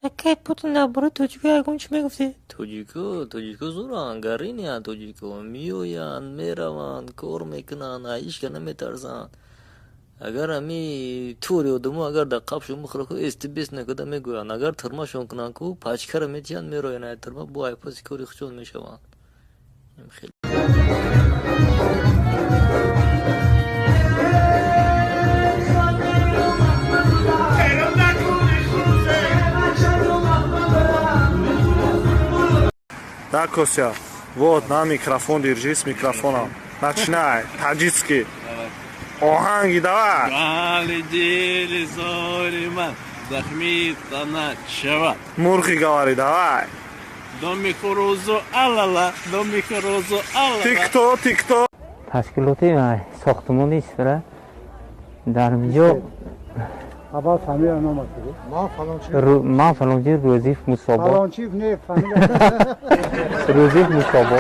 Акай, Путин дар бораи тоҷико ягон чӣ мегуфтӣ? Тоҷико зӯранд, гариниянд. Тоҷико меоянд, мераванд, кор мекунанд, ҳичка наметарсанд. Агар ҳами тури одамо агар дар қабшон бихӯра ку, эсти бес накарда мегӯянд. Агар тюрьма шон кунанд ку, пачка ра метиҳанд, мероянд ай тюрьма, бо айпаси кори худшон мешаванд. Хеле. Да, Костя, вот, на микрофон, держи с микрофоном. Начинай, таджикский. Оҳанги, давай. Галидели зорима, захми начава. Мурғи говори, давай. Доми хурузу алала, доми хурузу алала. Ты кто, ты кто? Ташкилоти сохтмони истифода дар инҷо. Аввал фамилия номат бигӯ. Ман фалончи. Ман фалончи Рӯзиф Мусобо. Фалончиев не, фамилия. Рӯзиф Мусобо.